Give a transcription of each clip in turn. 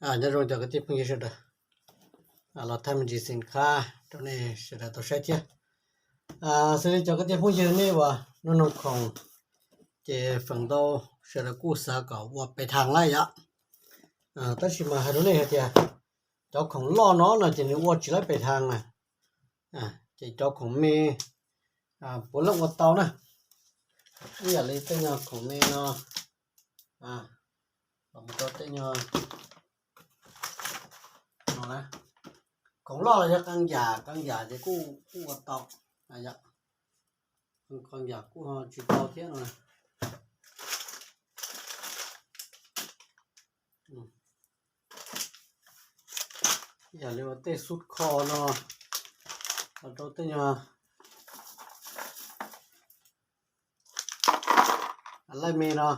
Nyob zoo cov kwv tij phooj ywg sawv daws, los thaij me ntsis xim khab rau nej sawv daws tau saib thiab. Xws li cov kwv tij phooj ywg nej uas nug noog khoom ces feem ntau sawv daws kuj xav kom ua pes thas lawm yom. Tab sis mas hais rau nej hais tias cov khoom loj no no ces nws ua tsis laib pes thas na. Ces cov khoom me puav leej ua tau na. Ib yam li tej nyuag khoom me no, los mus rau tej nyuag no na. Khoom loj los yog qee yam qee yam ces kuj kuj ua tau, qee yam kuj tsis tau thiab no. Ib yam li ua tej xub kho no, los rau tej nyuag laij me no,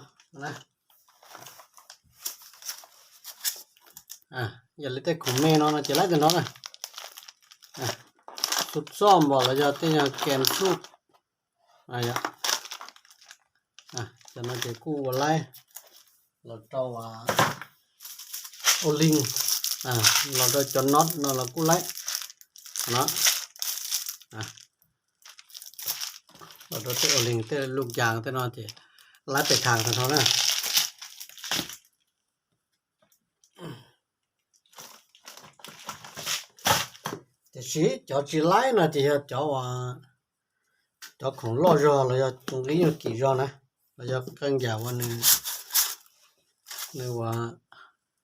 yam li tej khoom me no no ces laib tej no na. Xub xoj npaum los yog tej nyuag kem xuj, cov no ces kuj ua laib. Los rau ua leej, los rau cov not no los kuj laib no. Los rau tej ua leej tej lub yas tej no ces laib pes thas tag nrho na. Tiam sis cov tsis laib no ces yog cov, cov khoom loj zog los yog tus nqi nyuag kim zog na, los yog qee yam uas nws ua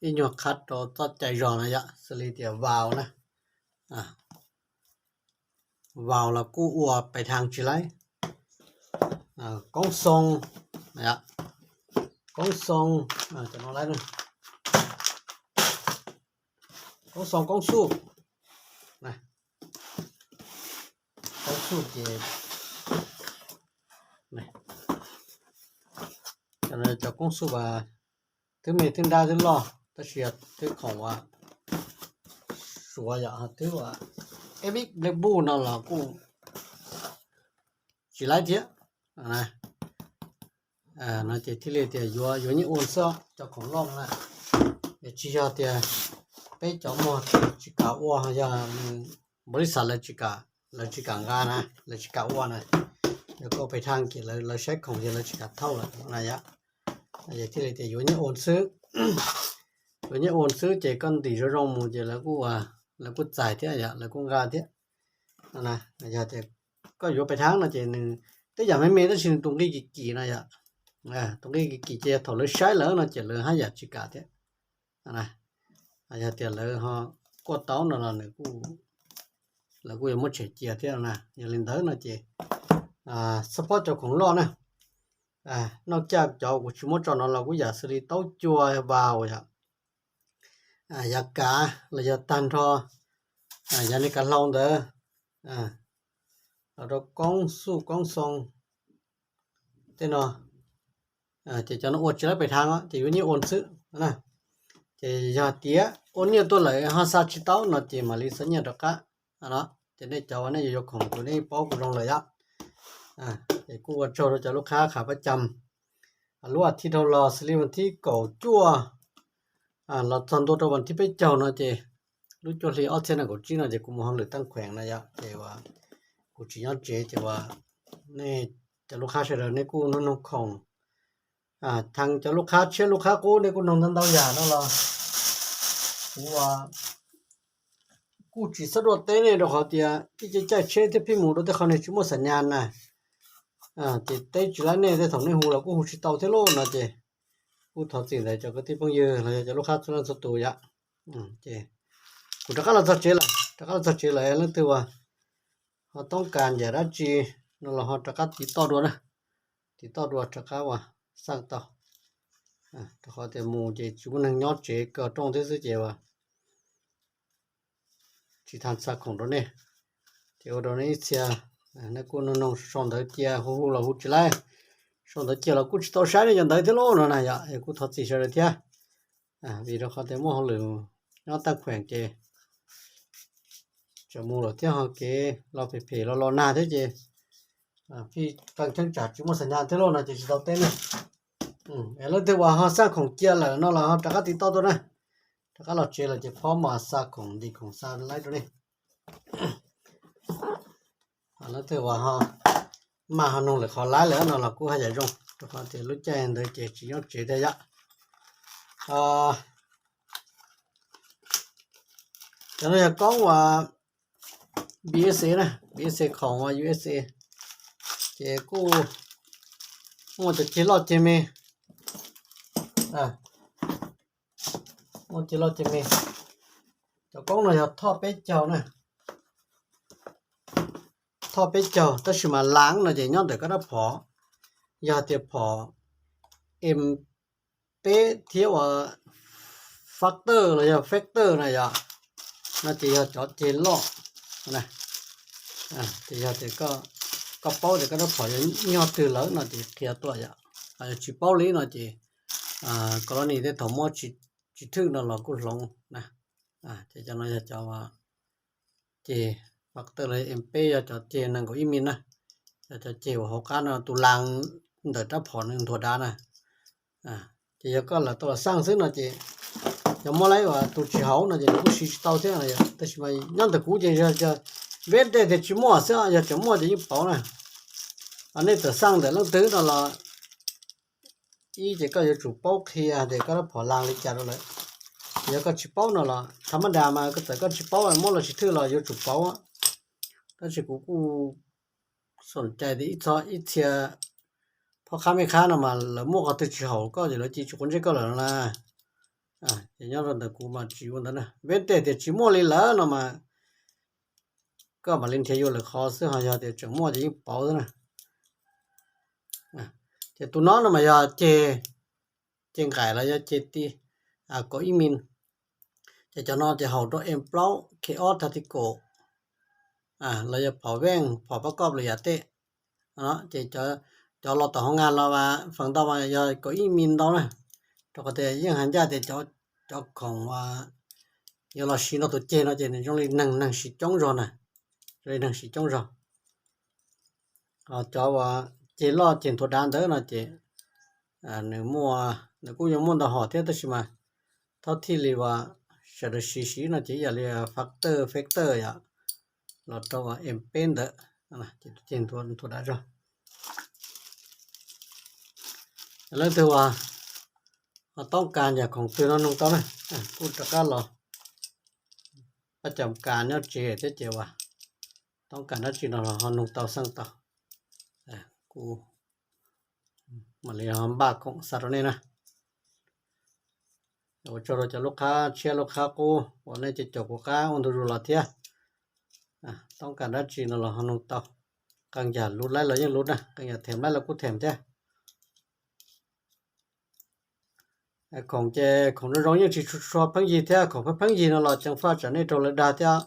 ib nyuag qhab rau txoj cai zog na yom, xws li tias vaus na. Vaus los kuj ua pes thas tsis laib. Koob xoo, koob xoo, koob xoo koob xuj, koob xuj ces cov koob xuj as twb me twb nrab twb loj tab sis twb khoom ua suav yom, twb ua eb vib lej npuj no los kuj tsis laib thiab. No ces thiaj li tias yuav yuav nyuaj ua xwb cov khoom loj no na. Es tsis yog tias peb cov muag tsis kam ua, yog npaum li xav lawv tsis kam, lawv tsis kam nqa na, lawv tsis kam ua na. Yog koj pes thas ces lawv saib khoom ces lawv tsis kam thauj lawm na yom. Ces thiaj li tias yuav nyuaj ua xwb, yuav nyuaj ua xwb ces koj ntim zoo zoo mus ces lawv kuj, lawv kuj txais thiab yom, lawv kuj nqa thiab. Yog tias koj yuav pes thas no ces nws tej yam me me tab sis nws tus nqi kim kim no yom. Tus nqi kim kim ces thaum lawv saib lawm no ces lawv haj yam tsis kam thiab. Yog tias lawv ho kuaj tau no los nws, lawv kuj yuav muab tshem cia thiab na. Yog li ntawd no ces xab phob cov khoom loj na, noj caj cov kuv tsis muab tso no los kuj yam xws li taub cua, vaus yom, yav kav los yog tag nrho yav niag kav hlau ntawd, los rau koob xuj koob xoo tej no, ces cov no ua tsis laib pes thas ces yuav nyuaj ua xwb na. Ces yog tias ua nyiaj tuaj lawm ho xa tsis tau no ces mam li xa nyiaj rov qab. Ces nej cov uas nej yuav yuav khoom ces nej paub kuv zoo lawm yom. Ces kuj ua tsaug rau cov lub khab qhas pab cam. Lub as thiv dhau los xws li vas thib kaum cuaj los txog ntua rau vas thib peb caug no ces lub cuaj hli ob txhiab nees nkaum tsib no ces kuv mus hauj lwm Tab Khuees no yom, ces uas kuv tsis nyob tsev ces uas nej cov lub khab sawv daws nej kuj nug noog khoom, thas cov lub khab tshiab lub khab qub nej kuj noog ntau ntau yam no los kuv kuj tsis txhob dua teb nej rau qhov tias ib ce caij tsheb thiab pheej mus rau tej qhov niag tsis muaj xam nyas na, ces teb tsis laib nej, tej thaum nej hu los kuj hu tsis tau thiab lauj no ces kuj thov txim ntawm cov kwv tij phooj ywg los yog cov lub khab txhua leej txhua tus yom. Ces kuv rov qab los txog tsev lawm, rov qab los txog tsev lawm, leej twg uas ho toob kas yam dab tsi no los ho rov qab tiv toj dua na, tiv toj dua rov qab uas xaj tau. Rau qhov tias mus ces tsis muaj neeg nyob tsev, kaw rooj thiab xwb ces uas tsis tau xa khoom rau nej, ces ua rau nej ib txhia nej kuj nug noog sau ntawv cia, hu hu los hu tsis laib, sau ntawv cia los kuj tsis tau saib nej cov ntawv thiab lauj no na yom. Es kuj thov txim sawv daws thiab, vim rau qhov tias muaj hauj lwm nyob Tab Khuees ces tseem mus lawm thiab ho kev los phem phem los los nag thiab ces pheej pheej cheeb tsam tsis muaj xam nyas thiab lauj no ces tsis tau teb nej. Es leej twg uas ho xaj khoom cia lawm no los ho rov qab tiv toj tuaj na, Rov qab los tsev los ces phob mos xa khoom ntim khoom xa laib rau nej. Leej twg uas ho maj ho nug lawm qhov laib lawm no los kuj haj yam zoo, rau qhov tias lub caij ntawd ces tsis nyob tsev thiab yom. Cov no yog koob uas B S A na, B S A khoom uas U S A, ces kuj muaj cov ceg loj ceg me, muaj ceg loj ceg me. Cov koob no yog thoj peb caug na, thoj peb caug, tab sis mas laav no ces nyob ntawm koj rab phom. Yog tias phom M peb thiab uas factor los yog factor na yom, no ces yog cov ceg loj na. Ces yog tias koj paub tias koj rab phom yog nyuag twg lawm no ces qhia tuaj yom. Yog tsis paub li no ces koj los nis tej thaum muab tsis thwj no los kuj hloov na. Ces cov no yog cov ceg factor los M peb, yog cov ceg nees nkaum ib mis na, yog cov ceg uas hauv qab no tus laav ntawm rab phom nws nthuav dav na. Ces yog koj lam tau lam xaj xwb no ces yog muab laib uas tus tsis haum no ces nws kuj siv tsis tau thiab. Tab sis mas nyob ntawm kuv ces yog veb tej tias tsis muaj xwb, yog tseem muaj ces yeej pauv na. Nej tawm xaj ntawm leej twg no los ib ces koj yuav tsum paub qhia tias koj rab phom laav li cas rau lawm. Yog koj tsis paub no los tha mab das mas koj txawm koj tsis paub muab los tsis thwj los yuav tsum pauv. Tab sis kuv kuj xam cai tias ib txhia phob qab mej qab no mas lawv muaj qhov twg tsis haum koj ces lawv cia tsis quav ntsej koj lawm na. Ces nyob rau ntawm kuv mas tsis ua ntawd na, veb tej tias tsis muaj li lawm no mas koj mam li nrhiav yuav lwm qhov xwb, ho yog tias tseem muaj ces yeej pauv xwb na. Ces tus no no mas yog ceg, ceg nqaim los yog ceg ti kaum ib mis. Ces cov no ces haum rau M plaub K ob Tactical los yog phom veej, phom pab koj lwm yam tej. Ces cov los tom hoo nga los feem ntau mas yog kaum ib mis ntau na, rau qhov tias yeej hais ncaj tias cov khoom yuav los siv nrog tus ceg no ces nws zoo li neeg, neeg siv coob zog na, zoo li neeg siv coob zog. Cov uas ceg loj ceg nthuav dav ntawd no ces nws muaj, nws kuj yuav muaj ntau hom thiab, tab sis mas thaum thij li uas sawv daws siv siv no ces ib yam li factor, factor yom, los rau uas M peb ntawd, ces tus ceg nthuav dav zog. Leej twg uas ho toob kas yam khoom twg no nug tau na, kuj rov qab los pab cov kas nyob tsev thiab ces uas toob kas dab tsi no los ho nug tau xaj tau. Kuv mam li ho npaj khoom xa rau nej na. Ua tsaug rau cov lub qhab tshiab lub qhab qub uas nej cov caum kuv qab ua ntu zus los thiab. Toob kas dab tsi no los ho nug tau. Qee yam lub laib los yeej lub na, qee yam them laib los kuj them thiab. Khoom ces khoom zoo zoo yeej tsis tshua pheej yig thiab, khoom pheej pheej yig no los ceev faj tsam nej raug lawv dag thiab.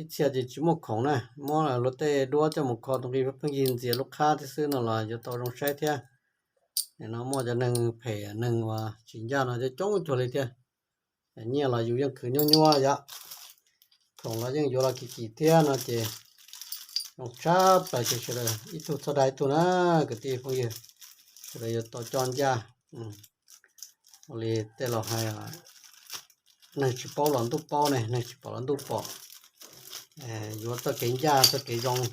Ib txhia ces tsis muaj khoom na, muab luag tej duab coj mus kho tus nqi pheej pheej yig ntxias lub qhab thiab xwb no los yuav tau zoo saib thiab. No muaj cov neeg phem neeg uas tsis ncaj no coob coob cuag li thiab. Nyiaj los yus yeej khwv nyuaj nyuaj yom, khoom los yeej yuav los kim kim thiab no ces zoo tshaj plaws ces sawv daws ib tug txhob dag ib tug na, kwv tij phooj ywg, sawv daws yuav tau coj ncaj. Ua li tej laus hais, neeg tsis paub los ntuj paub ne, neeg tsis pom los ntuj pom. Yuav txoj kev ncaj txoj kev zoo.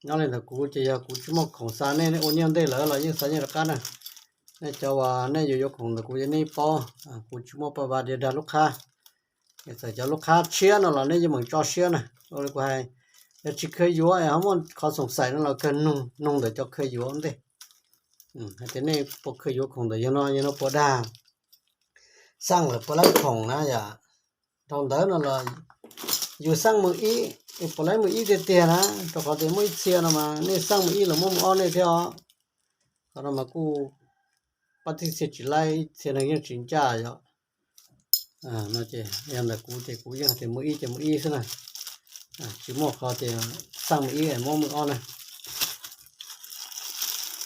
Nyob li ntawm kuv ces yog kuv tsis muaj khoom xa nej, nej ua nyiaj ntej lawm los yeej xa nyiaj rov qab na. Nej cov uas nej yuav yuav khoom ntawm kuv ces nej paub, kuv tsis muaj paj vas dias dag lub qhab. Txawm cov lub qhab tshiab no los nej yeej meem tso siab na. Ua li kuv hais, yog tsis khaws yuav es ho muaj qhov xoom xaim no los kawg nug ntawm cov khaws yuav ntej, hais tias nej puas khaws yuav khoom ntawm yawg no, yawg no puas dag, xaj lawm puas laib khoom na yom. Dhau ntawd no los yus xaj mus ib, puas laib mus ib tiag tiag na, rau qhov tias muaj ib txhia no mas nej xaj mus ib los muab mus ob nej thiab os. Qhov no mas kuj pab txij txhia tsis laib, ib txhia neeg yeej tsis ncaj yom. No ces yog ntawm kuv ces kuv yeej hais tias mus ib ces mus ib xwb na, tsis muaj qhov tias xaj mus ib es muab mus ob na.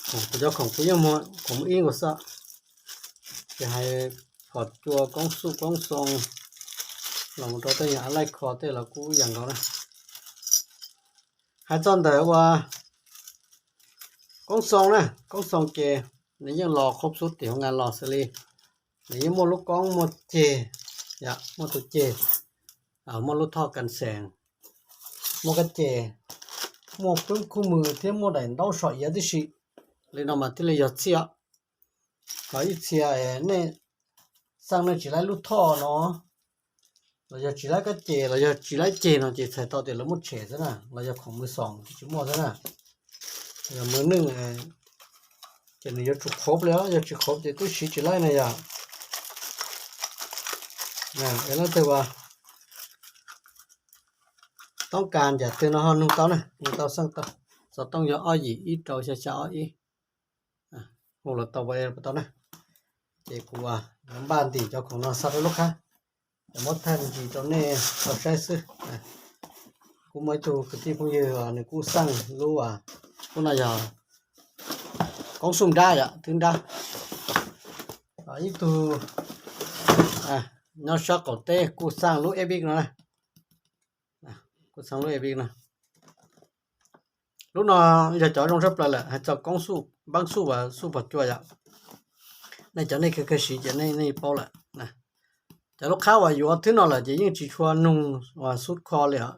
Kuv cov khoom kuv yeej muag khoom mus ib nkaus xwb, ces hais phom cua koob xuj koob xoo los rau tej yam laij kho tej los kuj ib yam nkaus na. Hais txog ntawm uas koob xoo na, koob xoo ces nws yeej los qhov xub tim hoo nga los xws li Nws yeej muaj lub koob muaj ceg, muaj tus ceg, muaj lub thoj kas xees, muaj kab ceg, muaj poob khub mws thiab muaj daim ntaub so iav tib si. Li no mas thiaj li yog txhiaj. Ho ib txhia nej xaj nej tsis laib lub thoj no, los yog tsis laib kab ceg los yog tsis laib ceg no ces txhais tau tias lawv muaj tshem xwb na, los yog khoom mws xoom tsis muaj xwb na. Yog mws neej ces nws yuav tsum qhov li, yog tsis qhov ces twb siv tsis laib na yom. Es leej twg uas toob kas ncaim twg no ho nug tau na, nug tau xaj tau. Xov tooj yog ob yim ib rau xya xya ob ib. Hu los tau, tau na. Ces kuv npaj ntim cov khoom no xa rau lub qhab, muab thaij me ntsis rau nej tau saib xwb. Kuv muaj ib tug kwv tij phooj ywg nws kuj xaj lub, lub no yog koob xuj nrab yom, twb nrab. Ib tug nyob sab qaum teb kuj xaj lub Epic no, kuj xaj lub Epic no. Lub no yog cov zoo tshaj plaws lawm, hais txog koob xuj, npaab xuj uas xuj pog cua yom. Nej cov nej kawg kawg siv ces nej paub lawm. Cov lub qhab uas yuav thwb no lawm ces yeej tsis tshua nug uas xub kho li os,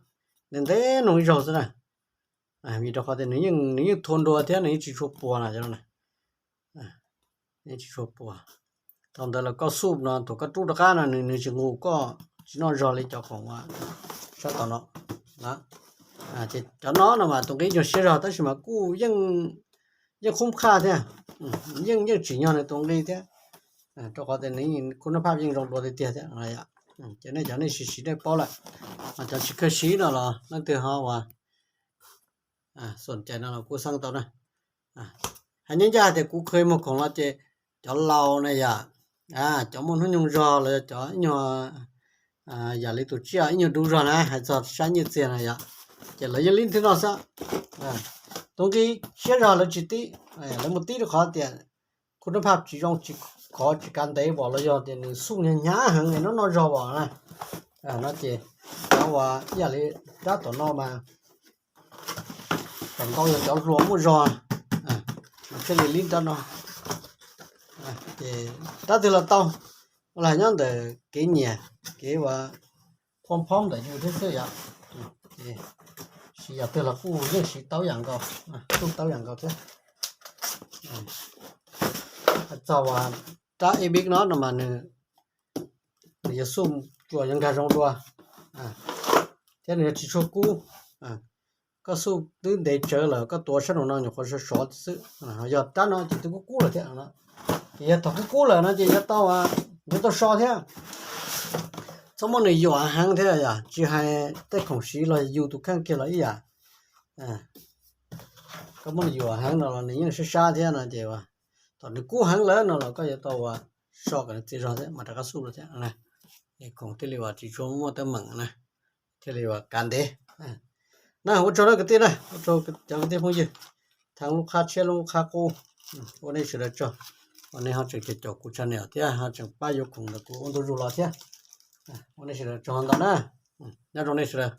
ntev ntev nug ib zaug xwb na. Vim rau qhov tias nws yeej thua nrua thiab nws yeej tsis tshua puas na. Yeej tsis tshua puas. Thaum ntawd los koj xuj no thaum koj rub rov qab no nws tsis nqus koj, tsis noj zog li cov khoom sab tom no. Ces cov no no mas tus nqi nyuag siab zog tab sis mas kuj yeej khub qhaj thiab, yeej yeej tsim nyog nws tus nqi thiab, rau qhov tias nws khub nab phaj yeej zoo dua tiag tiag thiab. Ces nej cov nej siv siv nej paub lawm, mas cov tsis kawg siv no los leej twg ho uas xom cai no los kuj xaj tau na. Hais nyob ncaj tias kuv kheev muag khoom los ces cov laus na yom, cov muaj hnub nyoog zog los yog cov ib nyuag yam li tus tsiaj ib nyuag dub zog na, hais txog sab nyiaj txiag na yom, ces lawv yeej lib thwb no xwb. Tus nqi siab zog lawv tsis tib, lawv mus tib rau qhov tias khub nab phaj tsis zoo, tsis khov tsis kav ntev pom los yog tias nws xuj hnyav hnyav heev es noj noj zog pom na. No ces cov uas ib yam li rab tom no mas feem ntau yog cov hluas muaj zog, thiaj li lib rab no. Ces rab twg los tau, ua li nyob ntawm kev nyiam, kev uas phom phom ntawm yus thiab xwb yom. Siv yam twg los kuj yeej siv tau yam nkaus, xuj tau yam nkaus thiab. Txog uas rab Epic no no mas nws, nws yuav xuj cua yuav nkag zoo dua, thiab nws yuav tsis tshua kub. Koj xuj twb ntev tsawv lawm koj tuav sab nraum no nyuam qhuav sov sov xwb, yog rab no ces twb kub kub lawm thiab. Ces yog thaum kub kub lawm no ces yuav tau, yuav tau so thiab. Txhob muab nws yuam heev thiab yom, tsis hais tej khoom siv los yus tus kheej kiag los ib yam. Koj muab nws yuam heev no los nws yeej sab sab thiab no ces thaum nws kub heev lawm no los koj yuav tau uas so kom nws txias zog thiab mas rov qab xuj dua thiab. Khoom thiaj li uas tsis tshua muaj teeb meem na, thiaj li uas kav ntev. Na ua tsaug na kwv tij na, ua tsaug cov kwv tij phooj ywg, thaj lub qhab tshiab lub qhab qub, ua nej sawv daws tsaug, uas nej ho tseem caum kuv channel thiab ho tseem pab yuav khoom ntawm kuv ua ntu zus los thiab. Ua nej sawv daws tsaug ntau na, nyob zoo nej sawv daws.